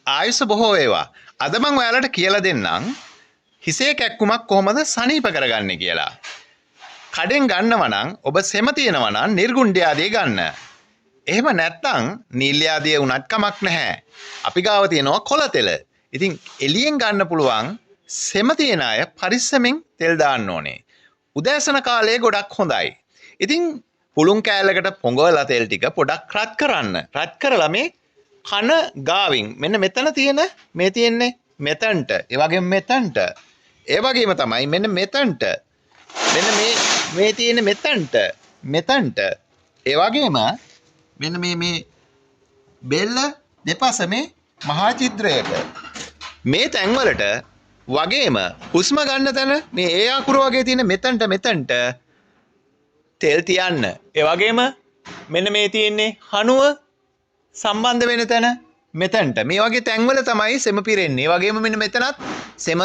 ආයුෂ බොහෝ වේවා. අද මං ඔයාලට කියලා දෙන්නම් හිසේ කැක්කුමක් කොහොමද සනීප කරගන්නේ කියලා. කඩෙන් ගන්නව නම් ඔබ සෙම තියෙනවා නම් නිර්ගුණ්ඩ ආදිය ගන්න. එහෙම නැත්නම් නීල්‍ය ආදිය වුණත් කමක් නැහැ. අපි ගාව තියෙනවා කොළ තෙල. ඉතින් එළියෙන් ගන්න පුළුවන් සෙම තියෙන අය පරිස්සමෙන් තෙල් දාන්න ඕනේ. උදෑසන කාලයේ ගොඩක් හොඳයි. ඉතින් පුළුන් කෑල්ලකට පොඟවලා තෙල් ටික පොඩක් රත් කරන්න. රත් කරලා මේ කන ගාවින් මෙන්න මෙතන තියෙන මේ තියෙන්නේ මෙතනට, ඒ වගේම මෙතනට, ඒ වගේම තමයි මෙන්න මෙතනට, මෙන්න මේ තියෙන මෙතනට, මෙතනට, ඒ වගේම මෙන්න මේ බෙල්ල දෙපස මේ මහා චිත්‍රයට මේ තැන්වලට වගේම හුස්ම ගන්න තැන මේ ඒ අකුර වගේ තියෙන මෙතනට මෙතනට තෙල් තියන්න. ඒ වගේම මෙන්න මේ තියෙන්නේ හනුව සම්බන්ධ වෙන තැන මෙතනට. මේ වගේ තැන්වල තමයි සෙම පිරෙන්නේ. ඒ වගේම මෙන්න මෙතනත් සෙම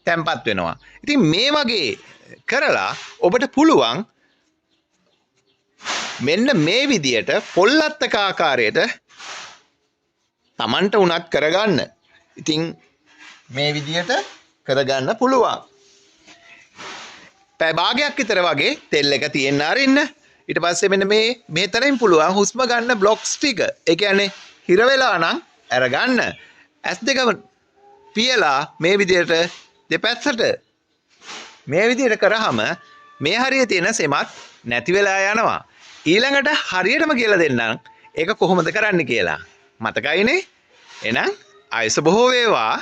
තැන්පත් වෙනවා. ඉතින් මේ වගේ කරලා ඔබට පුළුවන් මෙන්න මේ විදියට පොල්ලත්තක ආකාරයට Tamanට උනත් කරගන්න. ඉතින් මේ විදියට කරගන්න පුළුවන්. පැය භාගයක් විතර වගේ තෙල් එක තියෙන්න අරින්න. ඊට පස්සේ මෙන්න මේ තැනින් පුළුවන් හුස්ම ගන්න බ්ලොක්ස් ටික. ඒ කියන්නේ හිර වෙලා නම් අරගන්න. ඇස් දෙක පියලා මේ විදියට දෙපැත්තට මේ විදියට කරාම මේ හරිය තියෙන සෙමත් නැති වෙලා යනවා. ඊළඟට හරියටම කියලා දෙන්නම් ඒක කොහොමද කරන්න කියලා. මතකයිනේ? එහෙනම් ආයුෂ බොහෝ වේවා.